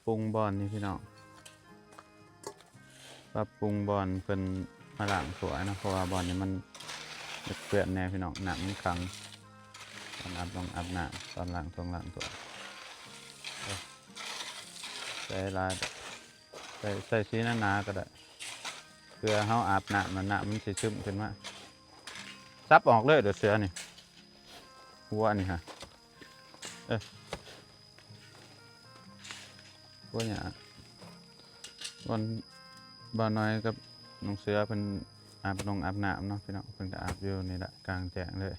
ປຸງບ່ອນນີ້ພີ່ນ້ອງ ປັບປຸງບ່ອນເພິ່ນມາລ້າງຖ້ວຍເນາະ ເພາະວ່າບ່ອນນີ້ມັນເປື້ອນແດ່ພີ່ນ້ອງ ນ້ຳມັນຂັງ. ຕອນອາບນ້ອງອາບນ້ຳ ຕອນລ້າງຖ້ວຍລ້າງຖ້ວຍ ເອີ ໃສ່ຫຼາຍ ໃສ່ ໃສ່ສີໜາໆກໍໄດ້ ເພື່ອເຮົາອາບນ້ຳ ນ້ຳມັນຊິຊຶມຂຶ້ນມາ. ສັບອອກເລີຍເດີ້ເສືອນີ້ ຫົວນີ້ຫະ ເອີ ບໍ່ຫຍັງ ບ່ອນບ່າວນ້ອຍກັບນ້ອງເສືອເພິ່ນອາບນົງອາບນ້ຳເນາະພີ່ນ້ອງ ເພິ່ນກໍອາບຢູ່ນີ້ແຫຼະກາງແຈ້ງເລີຍ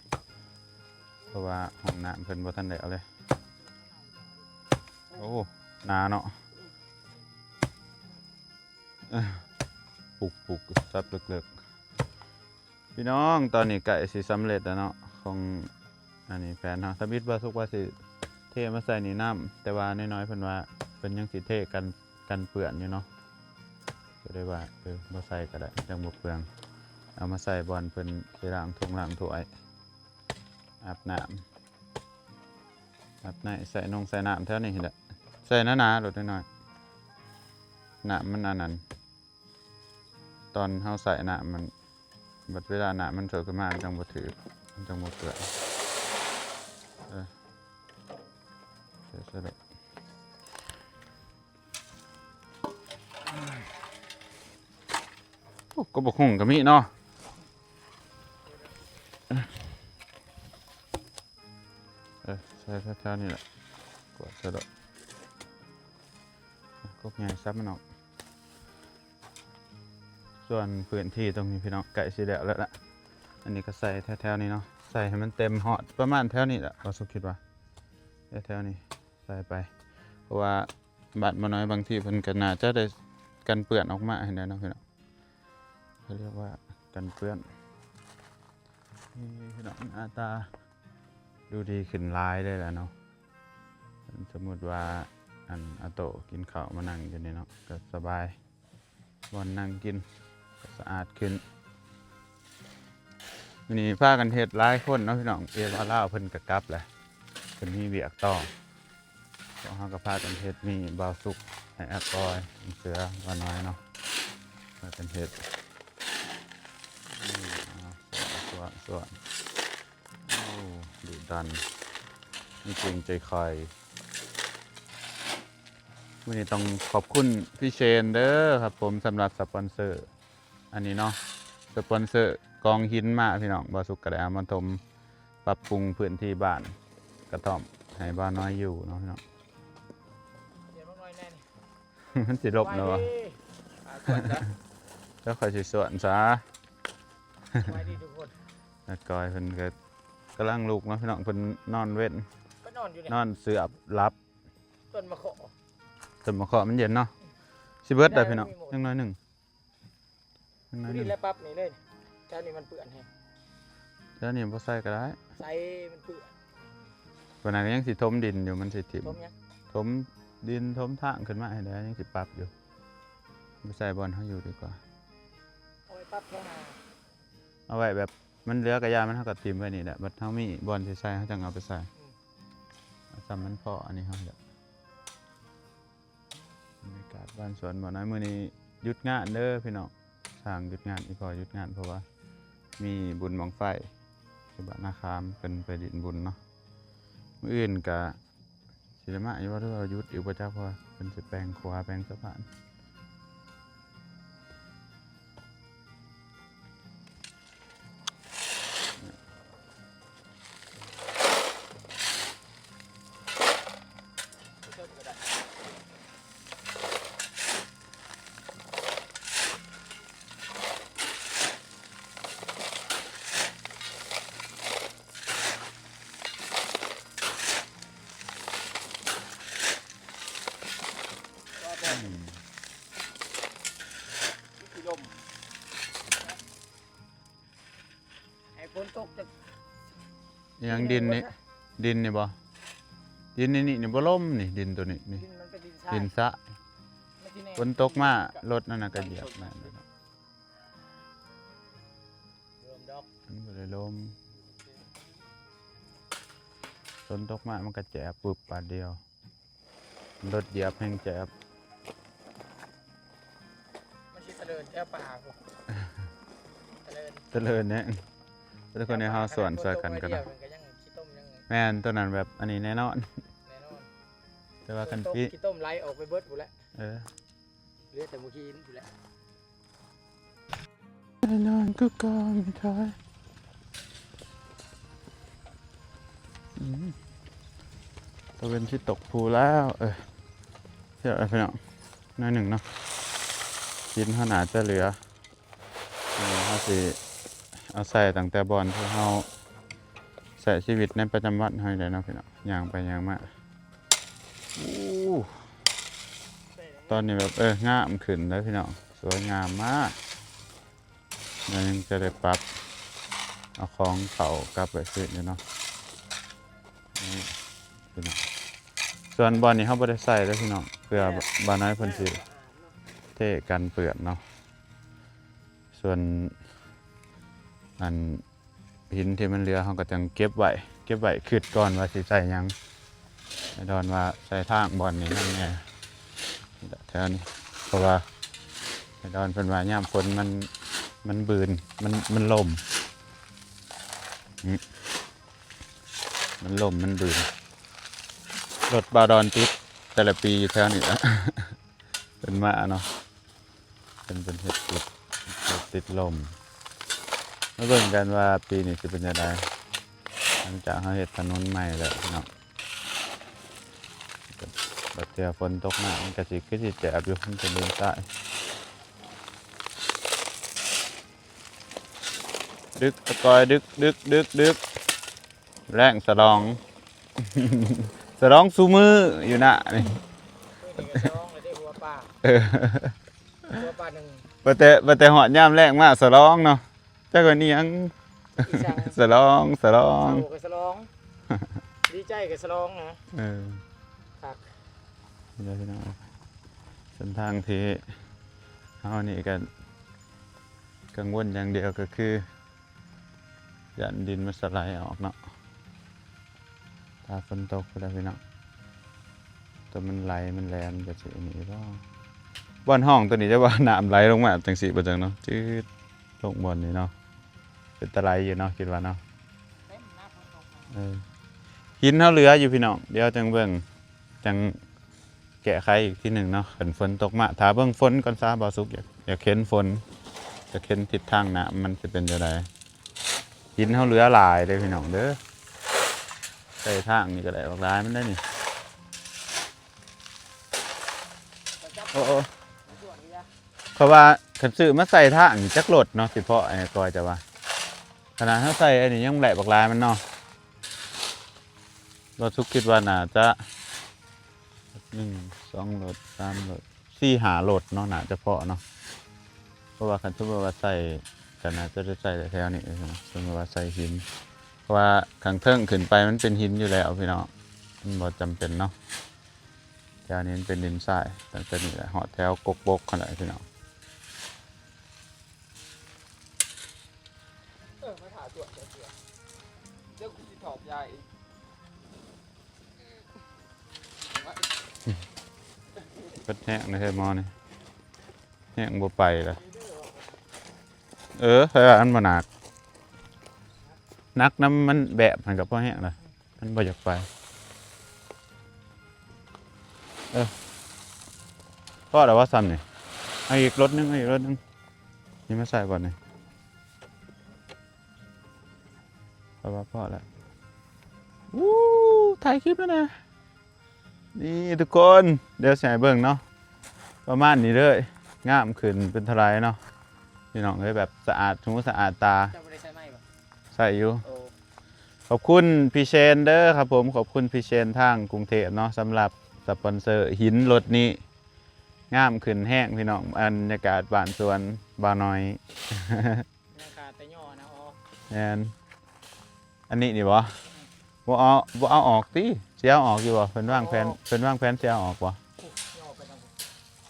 ເພາະວ່າຫ້ອງນ້ຳເພິ່ນບໍ່ທັນແລ້ວເລີຍ. ໂອ້ ໜາເນາະ ປຸກໆ ສັບເລິກໆ. ພີ່ນ້ອງ ຕອນນີ້ໃກ້ຊິສຳເລັດແລ້ວເນາະ ຂອງອັນນີ້ແຜນເຮົາ ທຳອິດບ່າວສຸກວ່າຊິເທມາໃສ່ນີ້ນຳ ແຕ່ວ່ານ້ອຍໆເພິ່ນວ່າເພິ່ນຍັງຊິເທກັນ ກັນເປື້ອນຢູ່ເນາະ ກໍເລີຍວ່າ ເອີ ບໍ່ໃສ່ກໍໄດ້ ມັນຈັ່ງບໍ່ເປືອງ ເອົາມາໃສ່ບ່ອນເພິ່ນຊິລ້າງຖ້ວຍລ້າງຖ້ວຍ ອາບນ້ຳ ອາບນ້ຳ ໃສ່ນົງໃສ່ນ້ຳແຖວນີ້ແຫຼະ ໃສ່ໜາໆໂລດນ້ອຍໆ ນ້ຳມັນອັນນັ້ນ ຕອນເຮົາໃສ່ນ້ຳມັນ ບັດເວລານ້ຳມັນເທີຂຶ້ນມາ ມັນຈັ່ງບໍ່ຖືກ ມັນຈັ່ງບໍ່ເປື້ອນ ເອີ ໃສ່ ໃສ່ໂລດ. ໂອ້ ກໍບັກຫຸ່ງກໍມີເນາະ ເອີ ໃສ່ແຖວໆນີ້ແຫຼະ ກວາດໃສ່ໂລດ ກົກໃຫຍ່ສັບມັນອອກ. ສ່ວນພື້ນທີ່ຕົງນີ້ພີ່ນ້ອງ ໃກ້ຊິແລ້ວແລ້ວລະ ອັນນີ້ກໍໃສ່ແຖວໆນີ້ເນາະ ໃສ່ໃຫ້ມັນເຕັມຮອດປະມານແຖວນີ້ແຫຼະ ບ່າວສຸກຄິດວ່າ ແຖວໆນີ້ໃສ່ໄປ ເພາະວ່າບ້ານບໍ່ນ້ອຍບາງທີເພິ່ນກໍໜ້າຈະໄດ້ກັນເປື້ອນອອກມາຫັ້ນແຫຼະເນາະພີ່ນ້ອງ ເຂົາຮຽກວ່າກັນເປື້ອນ. ນີ້ພີ່ນ້ອງ ໜ້າຕາດູດີຂຶ້ນຫຼາຍເລີຍແຫຼະເນາະ ສົມມຸດວ່າ ອັນ ອາໂຕະກິນເຂົ້າມານັ່ງຢູ່ນີ້ເນາະ ກໍສະບາຍ ບ່ອນນັ່ງກິນກໍສະອາດຂຶ້ນ. ມື້ນີ້ພາກັນເຮັດຫຼາຍຄົນເນາະພີ່ນ້ອງ ເອວາລາວເພິ່ນກໍກັບແຫຼະ ເພິ່ນມີວຽກຕໍ່ ພວກເຮົາກໍພາກັນເຮັດ ມີບ່າວສຸກ ອ້າຍອາກອຍ ເສືອ ບ່າວນ້ອຍເນາະ ພາກັນເຮັດ ສວນ ສວນ ສວນ ໂອ້ ດຸດັນ ມີເກງໃຈໃຄ. ມື້ນີ້ຕ້ອງຂອບຄຸນພີ່ເຊນເດີຄັບຜົມ ສຳລັບສະປອນເຊີອັນນີ້ເນາະ ສະປອນເຊີກອງຫີນມາພີ່ນ້ອງ ບ່າວສຸກກໍໄດ້ເອົາມາຖົມປັບປຸງພື້ນທີ່ບ້ານກະທ່ອມໃຫ້ບ່າວນ້ອຍຢູ່ເນາະພີ່ນ້ອງ. ມັນຊິລົບແລ້ວບໍ່ ແລ້ວຂ້ອຍຊິສວນຊະ. ສະບາຍດີທຸກຄົນ ອາກອຍເພິ່ນກໍກຳລັງລຸກເນາະພີ່ນ້ອງ ເພິ່ນນອນເວັນ ເພິ່ນນອນຢູ່ນີ້ ນອນເສືອບຫຼັບ ຕົ້ນມະເຂາະ ຕົ້ນມະເຂາະມັນເຢັນເນາະ ຊິເບິດແລ້ວພີ່ນ້ອງ ຍັງໜ້ອຍໜຶ່ງ ຍັງໜ້ອຍໜຶ່ງ ນີ້ແຫຼະປັບນີ້ເລີຍ ແຖວນີ້ມັນເປື້ອນແຮງ ແຖວນີ້ບໍ່ໃສ່ກໍໄດ້ ໃສ່ມັນເປື້ອນ ປານນັ້ນກໍຍັງຊິຖົມດິນຢູ່ ມັນຊິຖິ້ມ ຖົມຫຍັງ? ຖົມດິນຖົມທາງຂຶ້ນມາໃຫ້ແດ່ ຍັງຊິປັບຢູ່ ໄປໃສ່ບ່ອນເຮົາຢູ່ດີກວ່າ ເອົາໄວ້ປັບແຖວໜ້າ ເອົາໄວ້ແບບມັນເຫຼືອກະຢ່າມັນ ເຮົາກໍຖິ້ມໄວ້ນີ້ແຫຼະ ບັດເຮົາມີບ່ອນຊິໃສ່ ເຮົາຈັ່ງເອົາໄປໃສ່ ອືມ ເອົາສ່ຳມັນພໍ ອັນນີ້ເຮົາ ບັນຍາກາດບ້ານສວນບ່າວນ້ອຍ ມື້ນີ້ຢຸດງານເດີພີ່ນ້ອງ ຊ່າງຢຸດງານ ອີ່ພໍ່ຢຸດງານ ເພາະວ່າມີບຸນບັ້ງໄຟທີ່ບ້ານນາຄາມ ເພິ່ນໄປຫຼິ້ນບຸນເນາະ ມື້ອື່ນກະຊິໄດ້ມາຢູ່ບໍ່ ຫຼືວ່າຢຸດຢູ່ບໍ່ຈັກ ເພາະວ່າເພິ່ນຊິແປງຂົວແປງສະພານ. ອືມ ມີແຕ່ລົມ ໃຫ້ຝົນຕົກຈະ ອີຫຍັງ ດິນນີ້ ດິນນີ້ບໍ່? ດິນໃນນີ້ນີ້ບໍ່ລົມນີ້ ດິນໂຕນີ້ນີ້ ດິນມັນເປັນດິນຊາຍ ດິນສະ ມັນຊິແໜ້ນ ຝົນຕົກມາ ລົດນັ້ນນະກໍຢຽບ ກັນຊົນ ນັ້ນນະ ບໍ່ລົມດອກ ມັນບໍ່ໄດ້ລົມ ຝົນຕົກມາມັນກໍແຈບປຶບບາດດຽວ. ລົດຢຽບແຮງແຈບ ມັນຊິສະເຫຼີນແຖວປ່າພຸ້ນ ສະເຫຼີນ ສະເຫຼີນແຮງ. ທຸກຄົນໃນເຮົາສວນຊ່ວຍກັນກ່ອນ. ແມ່ນ ໂຕນັ້ນແບບອັນນີ້ແນ່ນອນ ແນ່ນອນ ແຕ່ວ່າຄັນ ຝົນຕົກ ຂີ້ຕົມໄຫຼອອກໄປເບິດພຸ້ນແຫຼະ. ເອີ ເຫຼືອແຕ່ໝູຂີ້ຫີນພຸ້ນແຫຼະ. ແນ່ນອນຄືເກົ່າ ມີທ້າຍ. ອືມ ຕາເວັນຊິຕົກພູແລ້ວ. ເອີ ເຮັດແລ້ວພີ່ນ້ອງ ໜ້ອຍໜຶ່ງເນາະ. ຫີນເຮົາໜ້າຈະເຫຼືອ ເອີ ເຮົາຊິເອົາໃສ່ຕັ້ງແຕ່ບ່ອນທີ່ເຮົາໃຊ້ຊີວິດໃນປະຈຳວັນເຮົານີ້ແຫຼະເນາະພີ່ນ້ອງ. ຍ່າງໄປຍ່າງມາ ໂອ້ ຕອນນີ້ແບບ ເອີ ງາມຂຶ້ນເດີພີ່ນ້ອງ ສວຍງາມມາກ. ແລ້ວຍັງຈະໄດ້ປັບເອົາຂອງເຂົ້າກັບໄວ້ຄືນຢູ່ເນາະ. ນີ້ພີ່ນ້ອງ ສ່ວນບ່ອນນີ້ເຮົາບໍ່ໄດ້ໃສ່ເດີພີ່ນ້ອງ ເພື່ອບ່າວນ້ອຍເພິ່ນຊິເທກັນເປື້ອນເນາະ. ສ່ວນອັນ ຫີນທີ່ມັນເຫຼືອ ເຮົາກໍຈັ່ງເກັບໄວ້ ເກັບໄວ້ ຄິດກ່ອນວ່າຊິໃສ່ຫຍັງ. ໄອ້ດອນວ່າໃສ່ທາງບ່ອນນີ້ນຳແດ່ ແຖວນີ້ ເພາະວ່າໄອ້ດອນເພິ່ນວ່າຍາມຝົນມັນ ມັນບືນ ມັນ ມັນລົ້ມ ອືມ ມັນລົ້ມ ມັນບືນ. ລົດບ່າວດອນຕິດແຕ່ລະປີຢູ່ແຖວນີ້ແຫຼະ ເພິ່ນມາເນາະ. ເປັນ ເປັນເຮັດຕິດ ເຮັດຕິດລົມ. ມາເບິ່ງກັນວ່າປີນີ້ຊິເປັນຈັ່ງໃດ ຫຼັງຈາກເຮົາເຮັດຖະໜົນໃໝ່ແລ້ວເນາະ. ບັດເທື່ອຝົນຕົກມາ ມັນກະຊິ ຄືຊິແຈບຢູ່ ມັນເປັນດິນຊາຍ. ດຶກຕະກອຍ ດຶກ ດຶກ ດຶກ ດຶກ ແລ້ງສະຫຼອງ ສະຫຼອງຊຸມື້ຢູ່ນະນີ້. ມື້ນີ້ກໍສະຫຼອງແລ້ວເດ້ ຫົວປາ ເອີ ຫົວປາໜຶ່ງ ວ່າແຕ່ ວ່າແຕ່ຮອດຍາມແລ້ງມາສະຫຼອງເນາະ ຈັກວ່າອີ່ຫຍັງ ອີ່ຫຍັງ ສະຫຼອງ ສະຫຼອງ ເສົ້າກໍສະຫຼອງ ດີໃຈກໍສະຫຼອງນະ. ເອີ ຄັກ ເດີພີ່ນ້ອງ ເສັ້ນທາງທີ່ເຮົານີ້ກໍກັງວົນຢ່າງດຽວກໍຄື ຢ້ານດິນມັນສະໄຫຼອອກເນາະ ຖ້າຝົນຕົກພຸ້ນແຫຼະພີ່ນ້ອງ ແຕ່ມັນໄຫຼມັນແຫຼນກໍຊິອັນນີ້ບໍ່. ບ່ອນຮ່ອງຕົວນີ້ຈະວ່ານ້ຳໄຫຼລົງມາຈັ່ງຊີ້ບໍ່ຈັກເນາະ ຈືດລົງບ່ອນນີ້ເນາະ ເປັນຕາໄຫຼຢູ່ເນາະ ຄິດວ່າເນາະ. ເອີ ຫີນເຮົາເຫຼືອຢູ່ພີ່ນ້ອງ ດຽວຈັ່ງເບິ່ງ ຈັ່ງ ແກ້ໄຂອີກທີໜຶ່ງເນາະ ຄັນຝົນຕົກມາ. ຖ້າເບິ່ງຝົນກ່ອນຊະ ບ່າວສຸກ ຢາກ ຢາກເຫັນຝົນ ຢາກເຫັນທິດທາງນ້ຳມັນຊິເປັນຈັ່ງໃດ. ຫີນເຮົາເຫຼືອຫຼາຍເດ້ພີ່ນ້ອງເດີ ໃສ່ທາງນີ້ກໍໄດ້ບັກຫຼາຍມັນໄດ້ນີ້. ໂອ້ ໂອ້ ເພາະວ່າຄັນຊື້ມາໃສ່ທາງນີ້ຈັກລົດເນາະ ຊິພໍໃຫ້ກ່ອຍ ແຕ່ວ່າຂະໜາດເຮົາໃສ່ອັນນີ້ຍັງໄດ້ບັກຫຼາຍມັນເນາະ. ບ່າວສຸກຄິດວ່າໜ້າຈະ ໜຶ່ງ ສອງ ລົດ ສາມ ລົດ ສີ່ ຫ້າ ລົດເນາະ ໜ້າຈະພໍເນາະ. ເພາະວ່າຄັນສົມມຸດວ່າໃສ່ ກໍໜ້າຈະໄດ້ໃສ່ແຖວນີ້ເນາະ ສົມມຸດວ່າໃສ່ຫີນ ເພາະວ່າຂ້າງເທິງຂຶ້ນໄປມັນເປັນຫີນຢູ່ແລ້ວພີ່ນ້ອງ ມັນບໍ່ຈຳເປັນເນາະ. ແຖວນີ້ມັນເປັນດິນຊາຍ ຕັ້ງແຕ່ນີ້ແຫຼະ ຮອດແຖວກົກບົກຫັ້ນແຫຼະພີ່ນ້ອງ. ເອີ ມາຖ້າຈວດເທື່ອ ດຽວກູຊິຖອກຢາອີກ. ເພິ່ນແຮງເດີເຮີ້ໝໍນີ້ ແຮງບໍ່ໄປລະ. ເອີ ໃຜວ່າມັນບໍ່ໜັກ ໜັກນຳມັນແບບຫັ້ນກໍພໍແຮງລະ ມັນບໍ່ຢາກໄປ. ເອີ ພໍແລ້ວວ່າຊ່ຳນີ້ ເອົາອີກລົດໜຶ່ງ ເອົາອີກລົດໜຶ່ງ. ນີ້ມາໃສ່ບ່ອນນີ້ ເພາະວ່າພໍແລ້ວ. ອູ້ ຖ່າຍຄລິບແລ້ວນະ ນີ້ທຸກຄົນ ດຽວຊິໃຫ້ເບິ່ງເນາະ ປະມານນີ້ເລີຍ ງາມຂຶ້ນເປັນເທົ່າໃດເນາະ ພີ່ນ້ອງເອີຍ ແບບສະອາດຫູສະອາດຕາ. ເຈົ້າບໍ່ໄດ້ໃສ່ໄມ້ບໍ່? ໃສ່ຢູ່. ໂອ້ ຂອບຄຸນພີ່ເຊນເດີຄັບຜົມ ຂອບຄຸນພີ່ເຊນທາງກຸງເທບເນາະ ສຳລັບສະປອນເຊີຫີນລົດນີ້ ງາມຂຶ້ນແຮງພີ່ນ້ອງ ບັນຍາກາດບ້ານສວນບ່າວນ້ອຍ. ຍັງຂາດແຕ່ຍໍນະ ອໍ ແມ່ນ ອັນນີ້ນີ້ບໍ່? ບໍ່ເອົາ ບໍ່ເອົາອອກຕິ ຊິເອົາອອກຢູ່ບໍ່? ເພິ່ນວາງແຜນ ເອົາອອກ ເພິ່ນວາງແຜນຊິເອົາອອກບໍ່? ໂອ້ ຍໍໄປທາງ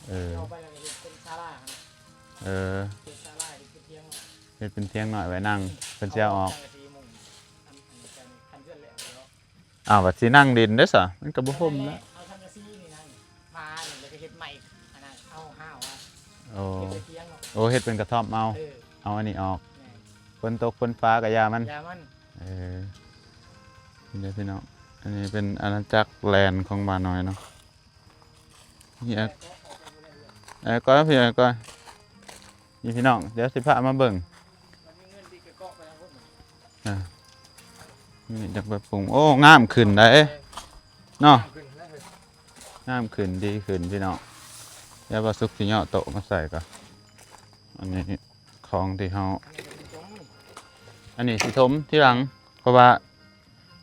ເອີ ຍໍໄປແລ້ວເຮັດເປັນສາລາຫັ້ນນະ. ເອີ ເຮັດສາລາ ເຮັດເປັນທຽງ ເຮັດເປັນທຽງນ້ອຍໄວ້ນັ່ງ ເພິ່ນຊິເອົາອອກ ເອົາອອກ ຈັງກະສີມຸງ ອັນ ອັນ ຄັນເຮືອນແລ້ວ ເອົາ ວ່າຊິນັ່ງຫຼິ້ນເດ້ຊະ ມັນກໍບໍ່ຮົ່ມແລ້ວ ເອົາສັງກະສີນີ້ນັ່ງ. ໂອ້ ເຮັດໄປທຽງເນາະ ໂອ້ ເຮັດເປັນກະທ່ອມເອົາ ເອີ ເອົາອັນນີ້ອອກ ແມ່ນ ຝົນຕົກຝົນຟ້າກະຢ່າມັນ ຢ່າມັນ ເອີ ນີ້ເດີພີ່ນ້ອງ ອັນນີ້ເປັນອານາຈັກແລນຂອງບ່າວນ້ອຍເນາະ ນີ້ ເອີ ກໍພີ່ ກໍ ນີ້ພີ່ນ້ອງ ດຽວຊິພາມາເບິ່ງ ອ່າ ນີ້ຈັກໄປປຸງ ໂອ້ ງາມຂຶ້ນໄດ໋ເນາະ ງາມຂຶ້ນ ດີຂຶ້ນພີ່ນ້ອງ ດຽວບ່າວສຸກຊິຍໍໂຕະມາໃສ່ກ່ອນ ອັນນີ້ຂອງທີ່ເຮົາ ອັນນີ້ຊິຖົມທີຫຼັງ ເພາະວ່າ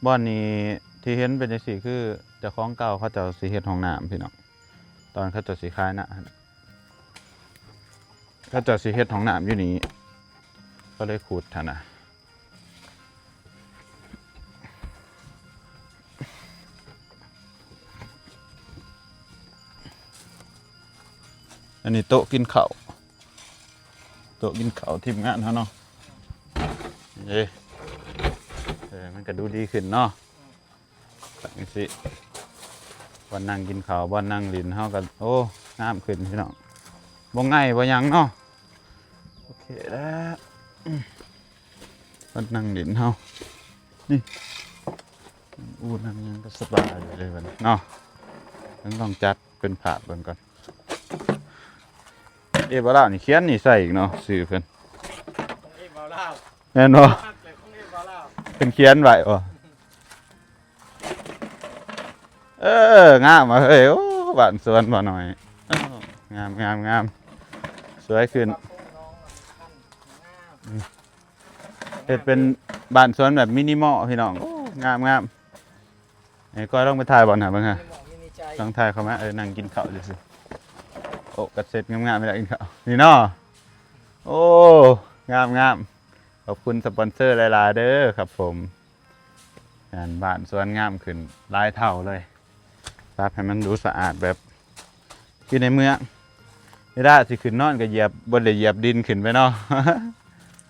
ບ່ອນນີ້ທີ່ເຫັນເປັນຈັ່ງຊີ້ ຄືເຈົ້າຂອງເກົ່າເຂົາເຈົ້າຊິເຮັດຫ້ອງນ້ຳພີ່ນ້ອງ ຕອນເຂົາເຈົ້າຊິຂາຍນະ ເຂົາເຈົ້າຊິເຮັດຫ້ອງນ້ຳຢູ່ນີ້ ກໍເລີຍຂຸດຫັ້ນນະ ອັນນີ້ໂຕະກິນເຂົ້າ ໂຕະກິນເຂົ້າທີມງານເຮົາເນາະ ເດ້ ເອີ ມັນກະດູດີຂຶ້ນເນາະ ຈັ່ງຊີ້ ບ່ອນນັ່ງກິນເຂົ້າ ບ່ອນນັ່ງຫຼິ້ນເຮົາກະ ໂອ້ ງາມຂຶ້ນພີ່ນ້ອງ ບໍ່ໄງ່ບໍ່ຫຍັງເນາະ ໂອເຄແລ້ວ ບ່ອນນັ່ງຫຼິ້ນເຮົາ ນີ້ ອູ່ນັ່ງຫຍັງກະສະບາຍຢູ່ເດ້ບັດນີ້ເນາະ ຕ້ອງຈັດເປັນພາບເບິ່ງກ່ອນ ເອບ່າວລາວນີ້ຂຽນນີ້ໃສ່ອີກເນາະ ຊື່ເພິ່ນ ຂອງເອບ່າວລາວ ແມ່ນບໍ່ ຄັກເລີຍຂອງເອບ່າວລາວ ເພິ່ນຂຽນໄວ້ບໍ່ ເອີ ງາມວ່າເຮີ້ຍ ໂອ້ ບ້ານສວນບ່າວນ້ອຍ ງາມ ງາມ ງາມ ສວຍຂຶ້ນ ເຮັດເປັນບ້ານສວນແບບມິນິມໍພີ່ນ້ອງ ໂອ້ ງາມ ງາມ ໃຫ້ກ້ອຍລອງໄປຖ່າຍບ່ອນຫາເບິ່ງຫາ ລອງຖ່າຍເຂົ້າມາ ເອີ ນັ່ງກິນເຂົ້າຊື່ໆ ໂອ້ ກະເຊັດງາມໆ ໄດ້ກິນເຂົ້າ ນີ້ເນາະ ໂອ້ ງາມໆ ຂອບຄຸນສະປອນເຊີຫຼາຍໆເດີຄັບຜົມ ແມ່ນ ບ້ານສວນງາມຂຶ້ນຫຼາຍເທົ່າເລີຍ ປັບໃຫ້ມັນດູສະອາດແບບຢູ່ໃນເມືອງ ເວລາຊິຂຶ້ນນອນກະຢຽບ ບໍ່ໄດ້ຢຽບດິນຂຶ້ນໄປເນາະ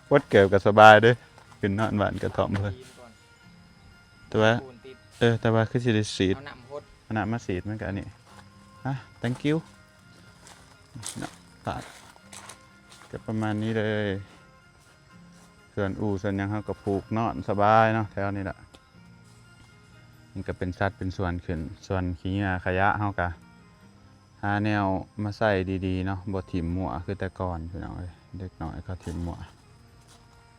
ປົດເກີບກະສະບາຍເດີ ຂຶ້ນນອນບ້ານກະທ່ອມເພິ່ນ ແຕ່ວ່າ ເອີ ແຕ່ວ່າຄືຊິໄດ້ສີດ ເອົານ້ຳຫົດ ເອົານ້ຳມາສີດ ມັນກະອັນນີ້ ອ່ະ thank you ເນາະ ກະປະມານນີ້ເລີຍ ສວນອູ່ສວນຫຍັງເຮົາກະປູກນອນສະບາຍເນາະ ແຖວນີ້ລະ ມັນກະເປັນສັດເປັນສ່ວນຂຶ້ນ ສ່ວນຂີ້ເຫຍື້ອຂະຫຍະເຮົາກະຫາແນວມາໃສ່ດີໆເນາະ ບໍ່ຖິ້ມມົ້ວຄືແຕ່ກ່ອນພີ່ນ້ອງເອີຍ ເດັກນ້ອຍເຂົາຖິ້ມມົ້ວ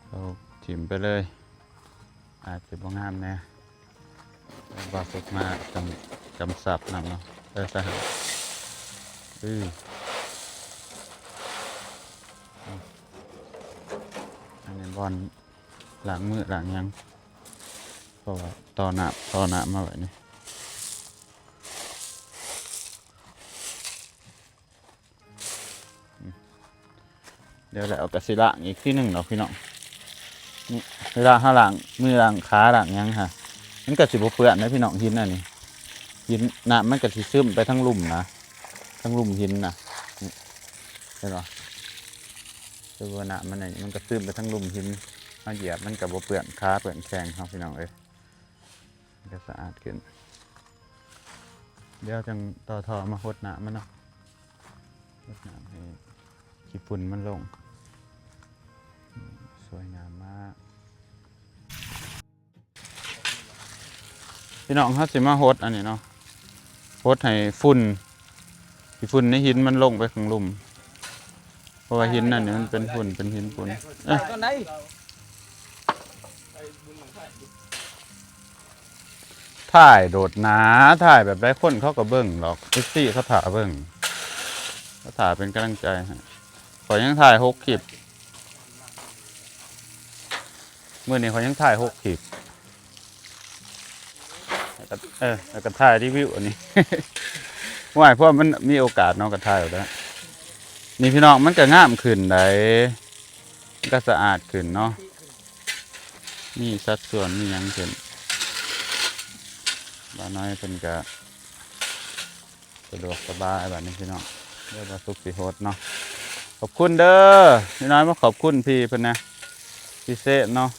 ເຮົາຖິ້ມໄປເລີຍ ອາດຊິບໍ່ງາມແດ່ ບໍ່ສຸກມາກຳ ກຳຊັບນຳເນາະ ເອີ ສະຫາຍ ອື ອັນນີ້ບ່ອນລ້າງມືລ້າງຫຍັງ ເພາະວ່າຕໍ່ນ້ຳ ຕໍ່ນ້ຳມາໄວ້ນີ້ ດຽວແລ້ວກະຊິລ້າງອີກທີໜຶ່ງດອກພີ່ນ້ອງ ນີ້ ເວລາເຮົາລ້າງມືລ້າງຂາລ້າງຫຍັງຫັ້ນ ມັນກະຊິບໍ່ເປື້ອນເດ້ພີ່ນ້ອງ ຫີນອັນນີ້ ຫີນ ນ້ຳມັນກະຊິຊຶມໄປທາງລຸ່ມນະ ທາງລຸ່ມຫີນນະ ນີ້ ເຫັນບໍ່ ຄືວ່ານ້ຳມັນອັນນີ້ ມັນກະຊຶມໄປທາງລຸ່ມຫີນ ເຮົາຢຽບມັນກະບໍ່ເປື້ອນຂາເປື້ອນແຂ້ງເຮົາພີ່ນ້ອງເອີຍ ກະສະອາດຂຶ້ນ ດຽວຈັ່ງຕໍ່ທໍ່ມາຫົດນ້ຳມັນເນາະ ຫົດນ້ຳໃຫ້ຂີ້ຝຸ່ນມັນລົງ ສວຍງາມມາກ ພີ່ນ້ອງ ເຮົາຊິມາຫົດອັນນີ້ເນາະ ຫົດໃຫ້ຝຸ່ນ ຂີ້ຝຸ່ນໃນຫີນມັນລົງໄປຂ້າງລຸ່ມ ເພາະວ່າຫີນນັ້ນນີ້ມັນເປັນຝຸ່ນ ເປັນຫີນຝຸ່ນ ເອີ ຕອນໃດ ຖ່າຍໂດດໜາ ຖ່າຍແບບໃດຄົນເຂົາກະເບິ່ງດອກ ເອັຟຊີເຂົາຖ້າເບິ່ງ ເຂົາຖ້າເປັນກຳລັງໃຈໃຫ້ ຂ້ອຍຍັງຖ່າຍຫົກຄລິບ ມື້ນີ້ຂ້ອຍຍັງຖ່າຍຫົກຄລິບ ແລ້ວກະ ເອີ ແລ້ວກະຖ່າຍຣີວິວອັນນີ້ ຫວາຍ ເພາະມັນມີໂອກາດເນາະ ກະຖ່າຍໄດ້ ນີ້ພີ່ນ້ອງ ມັນກະງາມຂຶ້ນໃດ໋ ມັນກະສະອາດຂຶ້ນເນາະ ມີສັດສ່ວນມີຫຍັງຂຶ້ນ ບ່າວນ້ອຍເພິ່ນກະ ສະດວກສະບາຍບາດນີ້ພີ່ນ້ອງ ດຽວບ່າວສຸກຊິຫົດເນາະ ຂອບຄຸນເດີ ນ້ອຍມາຂອບຄຸນພີ່ເພິ່ນນະ ພິເສດເນາະ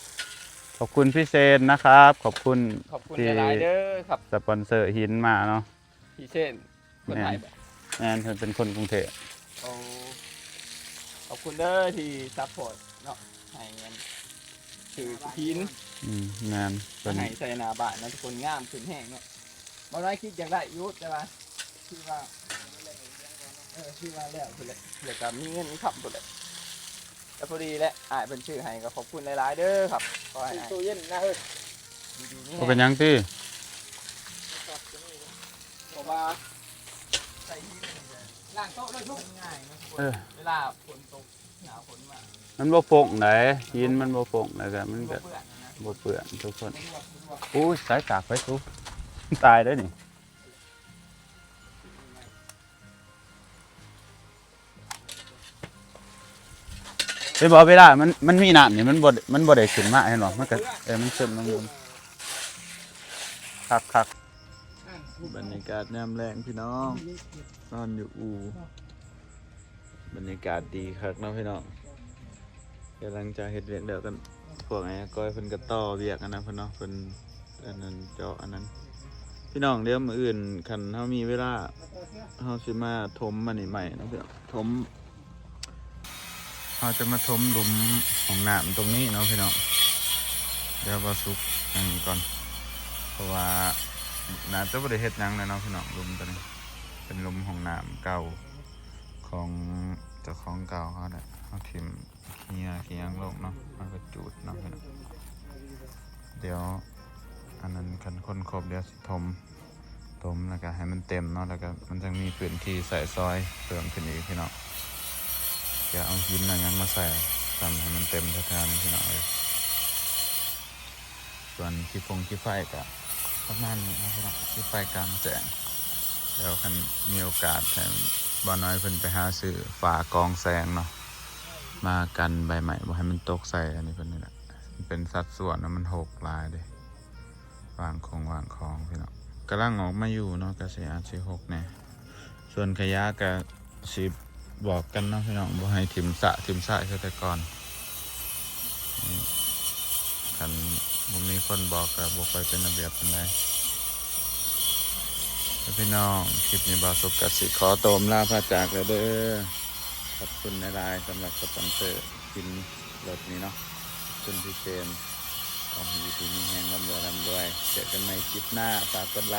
ຂອບຄຸນພີ່ເຊນນະຄັບ ຂອບຄຸນ ຂອບຄຸນ ທີ່ ຫຼາຍໆເດີຄັບ ສະປອນເຊີຫີນມາເນາະ ພີ່ເຊນ ຄົນໄທບໍ່ ແມ່ນ ເພິ່ນເປັນຄົນກຸງເທບ ໂອ້ ຄຸນເດີທີ່ຊັບພອດເນາະ ໃຫ້ອັນ ຖືຫີນ ອືມ ແມ່ນ ເພິ່ນໃຫ້ໃສ່ໜ້າບ້ານເນາະ ທຸກຄົນ ງາມຂຶ້ນແຮງເນາະ. ບໍ່ໄດ້ຄິດຢາກໄດ້ຢູ່ ແຕ່ວ່າຄືວ່າ ເອີ ຄືວ່າແລ້ວພຸ້ນແຫຼະ ແລ້ວກໍມີເງິນມີຄຳພຸ້ນແຫຼະ ກໍພໍດີແຫຼະ ອ້າຍເພິ່ນຊື້ໃຫ້ ກໍຂອບຄຸນຫຼາຍໆເດີຄັບ. ຂໍໃຫ້ອ້າຍ ຕູ້ເຢັນນະເຮີ້ຍ ຢູ່ດີມີແຮງ ບໍ່ເປັນຫຍັງຕິ ເພາະວ່າໃສ່ຫີນນີ້ແຫຼະ ລ້າງໂຕະເລີຍທຸກ ມັນງ່າຍເນາະ ເອີ ເວລາຝົນຕົກ ມັນບໍ່ຟົງໃດ ຫີນມັນບໍ່ຟົງ ແລ້ວກໍມັນກໍບໍ່ເປື້ອນນະ ບໍ່ເປື້ອນທຸກຄົນ. ໂອ້ຍ ສາຍຕາກໄປສູ ຕາຍເດ້ນີ້. ເຫັນບໍ່ ເວລາມັນ ມັນມີນ້ຳນີ້ ມັນບໍ່ ມັນບໍ່ໄດ້ຂຶ້ນມາ ເຫັນບໍ່ ມັນກໍ ເອີ ມັນຊຶມລົງ ຄັກໆ. ບັນຍາກາດຍາມແລງພີ່ນ້ອງ ນອນຢູ່ອູ່ ບັນຍາກາດດີຄັກເນາະພີ່ນ້ອງ. ກຳລັງຈະເຮັດວຽກແລ້ວກັນ ພວກອ້າຍອາກອຍເພິ່ນກໍຕໍ່ວຽກອັນນັ້ນເພິ່ນເນາະ ເພິ່ນອັນນັ້ນເຈາະອັນນັ້ນ ພີ່ນ້ອງ. ດຽວມື້ອື່ນຄັນເຮົາມີເວລາ ເຮົາຊິມາຖົມອັນນີ້ໃໝ່ເນາະພີ່ນ້ອງ ຖົມ ເຮົາຈະມາຖົມຫຼຸມຫ້ອງນ້ຳຕົງນີ້ເນາະພີ່ນ້ອງ. ດຽວບ່າວສຸກອັນນີ້ກ່ອນ ເພາະວ່າໜ້າຈະບໍ່ໄດ້ເຮັດຫຍັງແລ້ວເນາະພີ່ນ້ອງ. ຫຼຸມຕົວນີ້ເປັນຫຼຸມຫ້ອງນ້ຳເກົ່າຂອງເຈົ້າຂອງເກົ່າເຮົາແຫຼະ ເຮົາຖິ້ມຂີ້ເຫຍື້ອຂີ້ຫຍັງລົງເນາະ ເຮົາກໍຈູດເນາະພີ່ນ້ອງ. ດຽວອັນນັ້ນຄັນຄົນຄົບ ດຽວຊິຖົມ ຖົມແລ້ວກໍໃຫ້ມັນເຕັມເນາະ ແລ້ວກໍມັນຈັ່ງມີພື້ນທີ່ໃຊ້ສອຍເພີ່ມຂຶ້ນອີກພີ່ນ້ອງ. ຈະເອົາຫີນເອົາຫຍັງມາໃສ່ ທຳໃຫ້ມັນເຕັມແຖວໆນີ້ພີ່ນ້ອງເອີຍ. ສ່ວນຂີ້ຟົງຂີ້ໄຟກໍປະມານນີ້ເນາະພີ່ນ້ອງ ຂີ້ໄຟກາງແຈ້ງ. ແລ້ວຄັນມີໂອກາດໃຫ້ບ່າວນ້ອຍເພິ່ນໄປຫາຊື້ຝາກອງແສງເນາະ ມາກັນໃບໄມ້ບໍ່ໃຫ້ມັນຕົກໃສ່ອັນນີ້ເພິ່ນນີ້ແຫຼະ. ມັນເປັນສັດສ່ວນນະ ມັນຫົກຫຼາຍເດ້ ວາງຂອງວາງຂອງພີ່ນ້ອງ. ກຳລັງອອກມາຢູ່ເນາະ ກະຊິອາດຊິຫົກແດ່. ສ່ວນຂະຫຍະກະຊິບອກກັນເນາະພີ່ນ້ອງ ບໍ່ໃຫ້ຖິ້ມສະຖິ້ມຊາຍຄືແຕ່ກ່ອນ. ຄັນບໍ່ມີຄົນບອກກະບໍ່ຄ່ອຍເປັນລະບຽບປານໃດ. ແລ້ວພີ່ນ້ອງ ຄລິບນີ້ບ່າວສຸກກະຊິຂໍຕົວອຳລາພາຈາກແລ້ວເດີ. ຂອບຄຸນຫຼາຍໆສຳລັບສະປອນເຊີກິນລົດນີ້ເນາະ ຂອບຄຸນພີ່ເຊນ. ຂໍໃຫ້ຢູ່ດີມີແຮງ ລ່ຳລວຍ ລ່ຳລວຍ. ເຈີກັນໃໝ່ຄລິບໜ້າ ຝາກກົດໄລ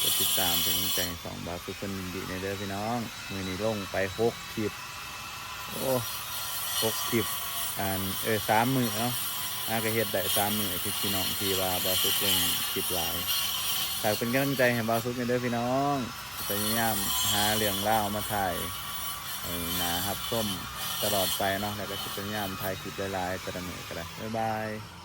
ກົດຕິດຕາມເປັນກຳລັງໃຈໃຫ້ຊ່ອງບ່າວສຸກຄົນອິນດີແດ່ເດີພີ່ນ້ອງ. ມື້ນີ້ລົງໄປຫົກຄລິບ ໂອ້ ຫົກຄລິບ ອັນ ເອີ ສາມມື້ເນາະ ຫາກໍເຮັດໄດ້ສາມມື້ ທີ່ພີ່ນ້ອງທີ່ວ່າບ່າວສຸກລົງຄລິບຫຼາຍ. ຝາກເປັນກຳລັງໃຈໃຫ້ບ່າວສຸກແດ່ເດີພີ່ນ້ອງ. ພະຍາຍາມຫາເລື່ອງລາວມາຖ່າຍໃຫ້ໜ້າຮັບຊົມຕະຫຼອດໄປເນາະ ແລ້ວກໍຊິພະຍາຍາມຖ່າຍຄລິບຫຼາຍໆ ແຕ່ລະມື້ກໍໄດ້. ບາຍບາຍ.